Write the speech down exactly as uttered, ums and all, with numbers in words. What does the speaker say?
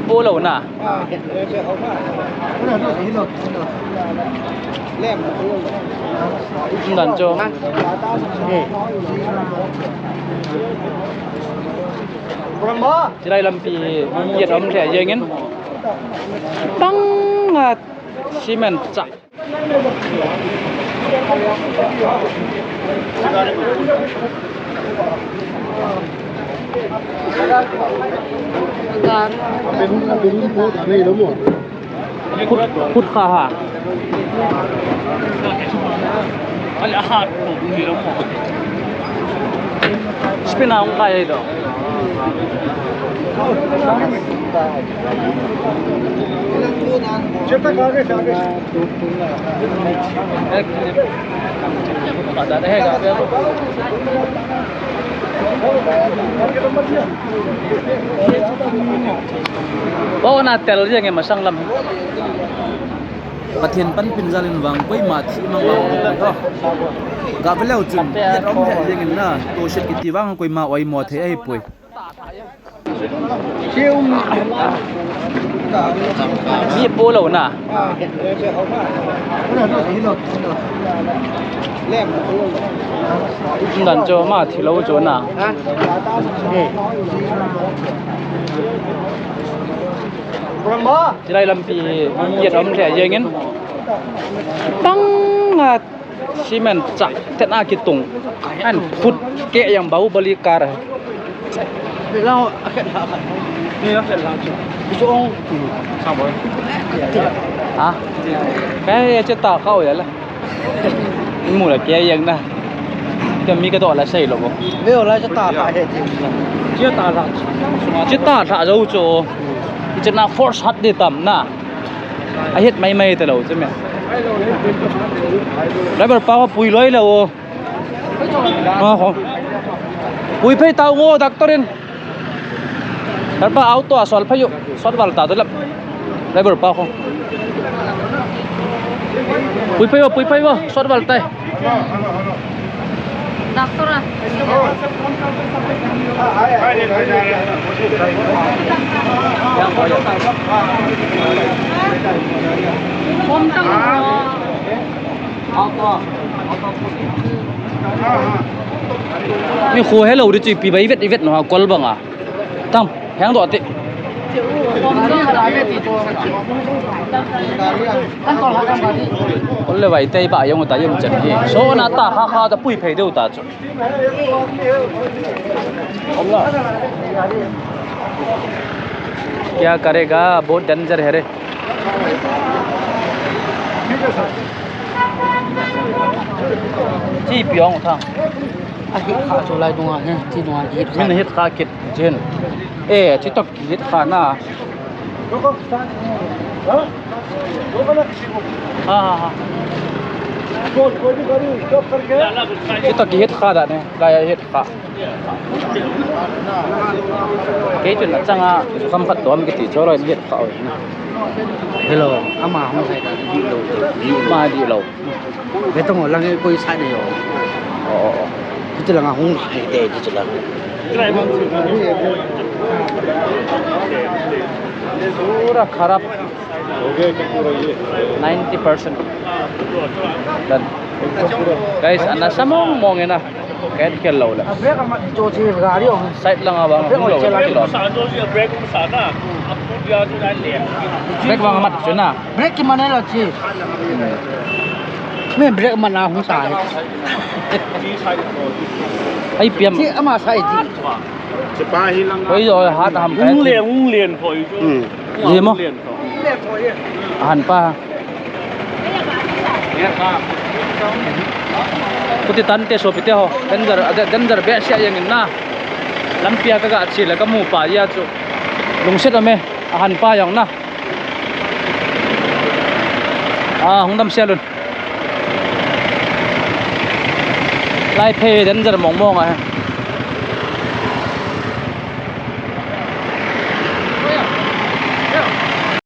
Polo na. Indan cho. Chilai lampi yet om lheh jengin. Bang a cement cha. Khut, khut kha ha. Spin a hung kai do. Bo na tel jeng e masang lam. Pathen panpin jal in vang koima thi mang vang ko. Ga veleu chun, yet om lheh jeng in na, to shet kiti vang koima oimo thei ahi poi. Mi polo na. Indan cho ma thi lou cho na. Chilai lampi yet om lheh jengin. Bang a cement chah tena kitung. An foot ke yang Bahubali car. Lao a khet ha khat. Ni a khet ha chu. Chu ong. Sa boi. Ha? Kai che ta khau ya la. Mu la ke yang na. Ka mi ka do la sei lo bo. Ve la che ta ta he ti. Che ta la. Che ta ta zo cho. Che na force hat de tam na. A het mai mai ta lo che me. Driver pa pui loi lo. Ah, ho. Pui phei tau ngo, doctor in. Driver pa auto a sol phei u. Sot val ta tu lap. Driver pa ho. Pui phei u, pui phei u. Sot val tai. Doctor a. Pom tang. Ni khu hello di chu ipi ba ivet ivet no ha kol banga. Tam, heng do te. Kol le vai te ba yong ta yong chan hi. So na ta kha kha ta pui phei deu ta chu. क्या करेगा, बहुत डेंजर है रे। Chi piong thang. A hit kha chu lai dunga he, chi dunga hit kha. Min hit kha kit jin. Eh, chi tok hit kha na. Ha, ha, ha. Chi tok hit kha da ne, lai hit kha. Kei chun achanga, jukham khat tom kiti chu loi hit kha oi na. Hello, ama hung sai ta, di lo. Ma di lo. Ve tong lang koi sa de yo. Oh, oh, oh. Kiti lang hung hai de, kiti lang. Pura kharap. Ninety percent. Dan. Guys, ana sa mong mong e na. Ken kel lo la. Brake amat cho chi gari ong. Side lang abang hung lo kilo. Brake bang amat chu na. Brake ki man la chi. Me brake man a hung ta. Ai piam. Chi ama sai chi. Koi jo hat ham kai. Ung len, ung len hoi chu. Hmm. Ye mo. Ung len hoi. Ahan pa. Kuti tante sopite ho. Danger, danger behseh jeng in na. Lampia kaga che le kamu pa ya chu. Lungset ame. Ahan pa jong na. Ah, hung dam sia lun. Lai phei danger mong mong a.